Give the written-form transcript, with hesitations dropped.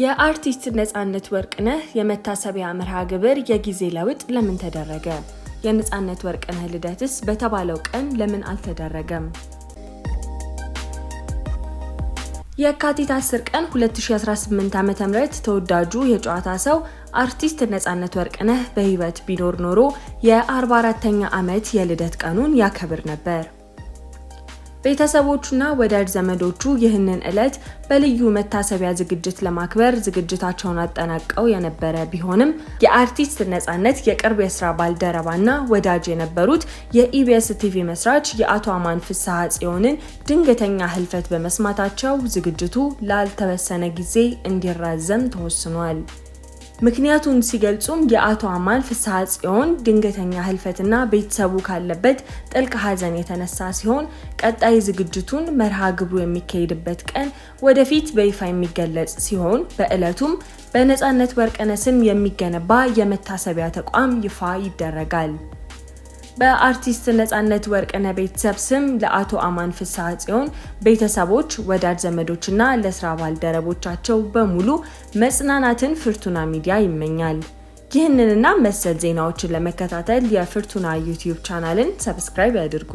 የአርቲስት ነፃነት ወርቅነህ የመታሰቢያ መርሃ ግብር የጊዜ ለውጥ ለምን ተደረገ? የነፃነት ወርቅነህ ልደትስ በተባለው ቀን ለምን አልተደረገም? የካቲት 10 ቀን 2018 ዓ.ም ተወዳጁ የጨዋታ ሰው አርቲስት ነፃነት ወርቅነህ በህይወት ቢኖር ኖሮ የ44ኛ ዓመት የልደት ቀኑን ያከብር ነበር። ቤተሰቦቹና ወዳጅ ዘመዶቹ ይህንን ዕለት በልዩ መታሰቢያ ዝግጅት ለማክበር ዝግጅታቸውን አጠናቀው የነበረ ቢሆንም፣ የአርቲስት ነፃነት የቅርብ የስራ ባልደረባና ወዳጅ የነበሩት የኢቢኤስ ቲቪ መስራች የአቶ አማን ፍስሐ ጽዮንን ድንገተኛ ህልፈት በመስማታቸው ዝግጅቱ ላልተወሰነ ጊዜ እንዲራዘም ተወስኗል። ምክንያቱን ሲገልጹም የአቶ አማን ፍስሐ ጽዮን ድንገተኛ ህልፈትና ቤተሰቡ ካለበት ጥልቅ ሐዘን የተነሳ ሲሆን፣ ቀጣይ ዝግጅቱን መርሃ ግብሩ የሚካሄድበት ቀን ወደፊት በይፋ የሚገለጽ ሲሆን፣ በዕለቱም በነፃነት ወርቅነህ ስም የሚገነባ የመታሰቢያ ተቋም ይፋ ይደረጋል። በአርቲስት ነፃነት ወርቅነህ ቤተሰብ ስም ለአቶ አማን ፍስሐ ጽዮን ቤተሰቦች፣ ወዳጅ ዘመዶችና ለስራ ባልደረቦቻቸው በሙሉ መጽናናትን ፍርቱና ሚዲያ ይመኛል። ይህንንና መሰል ዜናዎችን ለመከታተል የፍርቱና ዩቲዩብ ቻናልን subscribe ያድርጉ።